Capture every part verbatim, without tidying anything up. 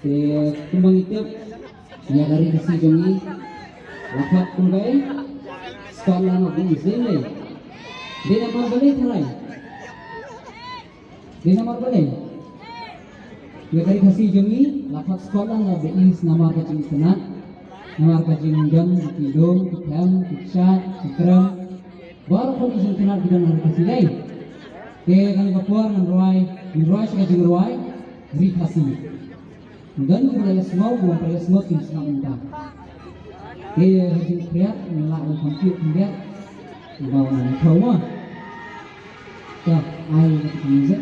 Te kumba ngi tip ïa ka ri Khasi jong ngi, la khot kumba, Scotland of the East, dei ne? Dei namar balei tharai? Dei namar balei? Ïa ka ri Khasi jong ngi la khot Scotland of the East namar ka jingitynnad, namar ka jingdon ki lum, ki them, ki kshaid, ki krem. Baroh ki jingtynnad ki don ha ri Khasi, dei. Te kane ka por ngan rwai, ngan rwai sha ka jingrwai Ri Khasi. Don kiba la ïasngew, kiba ym pat ïasngew kin sngap mynta. Te ha jingkhriat ngi lah ban compete khyndiat. Ba ngan thaw ma. Te ai ka music.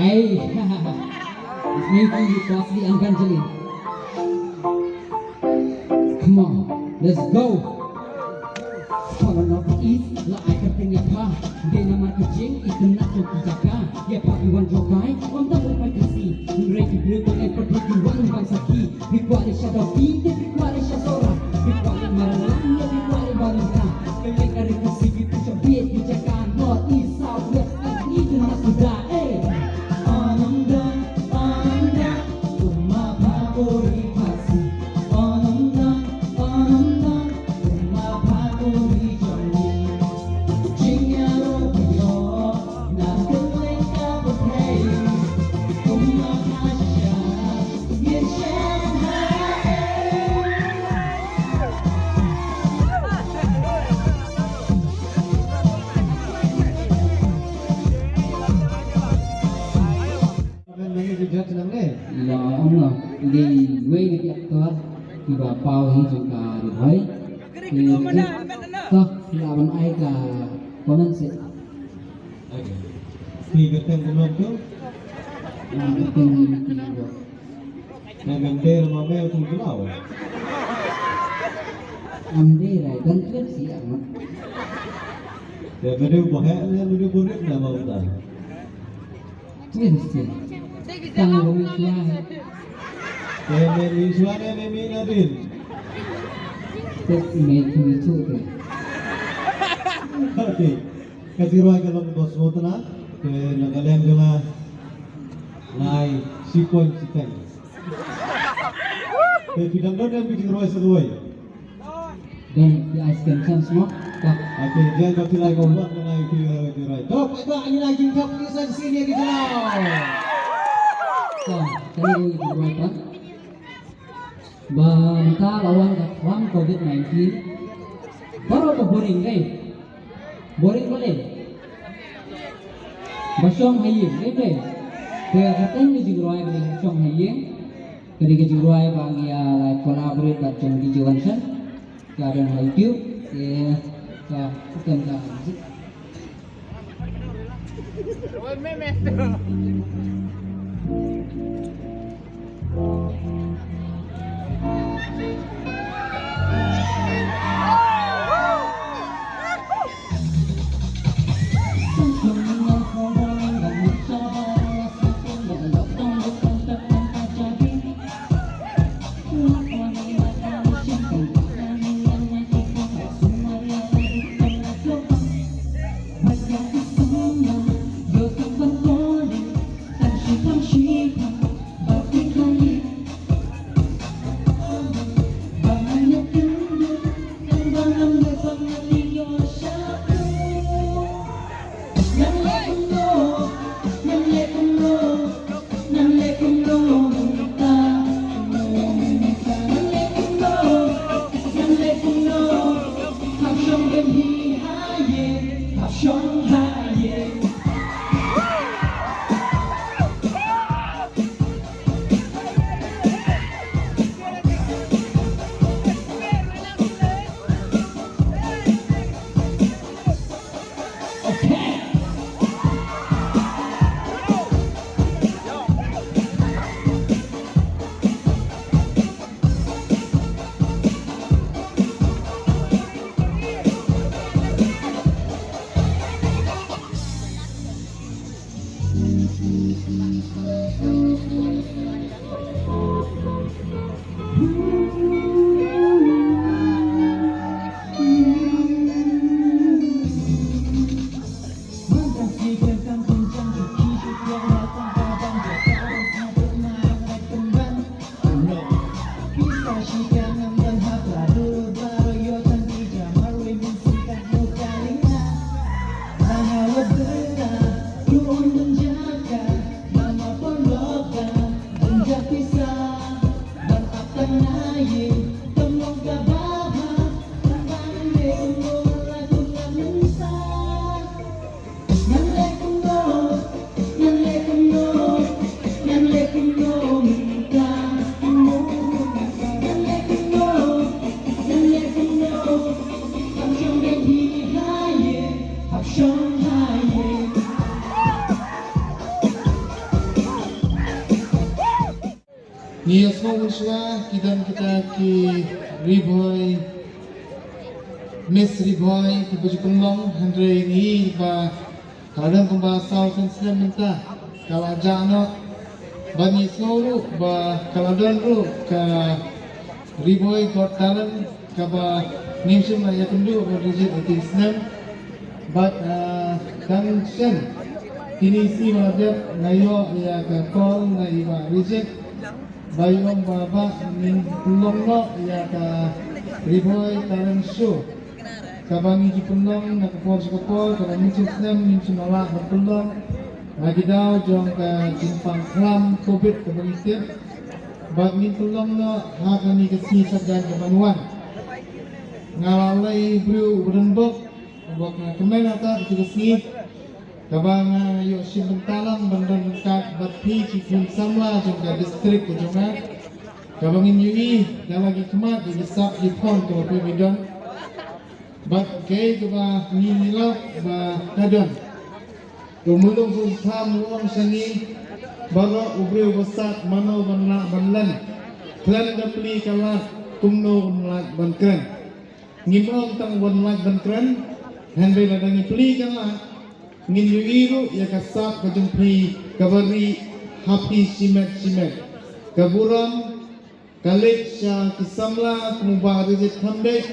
Hey, it's me, P P Boss, the Evangeline. Come on, let's go. Scotland of the East, la ai kyrteng ïa pha. Dei namar ka jingitynnad jong ki jaka. Ïa pha ki wan jngohkai, ym tang u paid Khasi. Hynrei ki briew ba ïeng pat ki wan ban sakhi. Phi kwah leit sha Dalbi, te phi kwah leit sha Sohra. Phi kwah leit Marang Lam, ïa phi kwah leit Barongsai. Kylleng ka ri Khasi, ki pynshong beit ki jaka. North, East, South, West, East, East, West, East, West. Ila ong la, dei wei na ki actor kiba paw hi jong ka Ri Bhoi. Ki, to, la ban ai ka comment se. Okay. Phi kyrteng kumno to? Ah, kyrteng Ricky Rock. Em em dei ma me tu jlaw. Am dei rai dan trip si amat. Te me dei bohek ne me dei burit ne ma uta. Twins, twins. Tang ba mih shuwa. Te me mih shuwa ne me mih nadien? Te me tu tu te. Okay. Ka jingrwai ka long ba sngewtynnat. Te na ka liang jong nga, nga ai shi point shiteng. Te phi dang don em ki jingrwai sa kawei? Don, phi ai second chance mo? Ka. Okay, jan ba phi lai ko wat na nai phi, eh, phi rai. To, phi ba ngi lai jingthap phi sa senior ki jylla. To, kane ka jingrwai ka. Ba mynta la wan ka khlam covid nineteen. Baroh ka boring dei. Boring balei? Ba shong ha ïing dei balei? Te ka teng ka jingrwai ba dei shong ha ïing. Ka dei ka jingrwai ba ngi ïa la collaborate bad jong D J Wansan. Ka don ha YouTube. Te ka, ka, ka, Ngi ïa sngewbha shuwa ki don kita ki Ri Bhoi, Miss Ri Bhoi kiba ju pynlong, hynrei ngi ba ka la don kumba saw san snem mynta ka la jah noh. Bad ngi sngew ruh ba ka la don ruh ka Ri Bhoi Got Talent kaba ngim shym la ïakynduh ba Rijit eighteen snem. Bad, ah, dang shen kine shi ba la dep nga ïoh ïa ka call na i Bah Rijit ba i ong ba, Bah, ngin pynlong noh ïa ka Ri Bhoi Talent Show kaba ngi ju pynlong na ka por sha ka por, kaba ngim shym snem ngim shym la lah ban pynlong na ki daw jong ka jingpang khlam covid kaba ngi tip. Bad ngin pynlong noh ha kane ka sngi Saitjaiñ kaban wan. Nga la lei briew uba don bok, bok nga kmen ata ka sngi kaba nga ïoh shim bynta lang ban don ryngkat bad phi ki khun samla jong ka district ka jong nga, kaba ngin ïohi da la ki khmat da ki sap ki phon kaba phi don. Bad kaei kaba ngi ïohi ba ka don, u Myllung Songstham u ong shane, baroh u briew ba sat mano ban lah ban len, khlem da plie ka lad kumno un lah ban kren. Ngim ong tang ban lait ban kren, hynrei lada ngi plie ka lad, ngin ïohi ruh ïa ka sap ka jong phi kaba rieh ha phi shimet shimet. Ka burom ka leit sha ki samla kum u Bah Rijit Khamdeit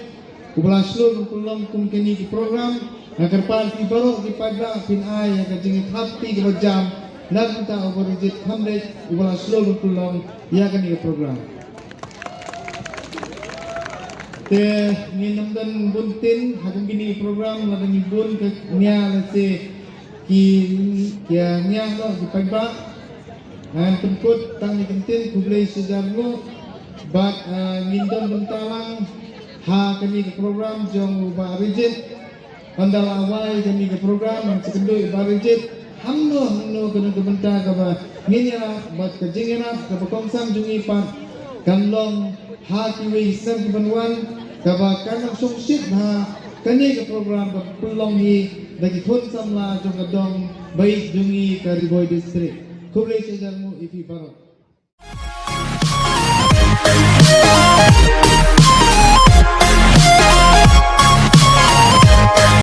uba la shlur ban pynlong kum kine ki program. Nga kyrpad phi baroh ki paidbah phin ai ïa ka jingïathap kti kaba jam na ka bynta u Bah Rijit Khamdeit uba la shlur ban pynlong ïa kane ka program. Te ngin ym don bun ktien ha kum kine ki program, lada ngi bun ka nia lehse ki, ki nia noh ki paidbah. Ngan pynkut tang ïa ki ktien, khublei shihajar nguh. Bad, ah, ngin don bynta lang ha kane ka program jong u Bah Rijit. Ynda la wai kane ka program, ngan sa kynduh ïa u Bah Rijit hangno hangno kano ka bynta kaba ngin ïarap, bad ka jingïarap kaba kongsan jong ngi pat kan long ha kiwei ki snem kiban wan, kaba kan long shongshit ha kane ka program ba pynlong hi da ki khun samla jong ka dong ba ïeit jong ngi ka Ri Bhoi District. Khublei shihajar nguh ïa phi baroh.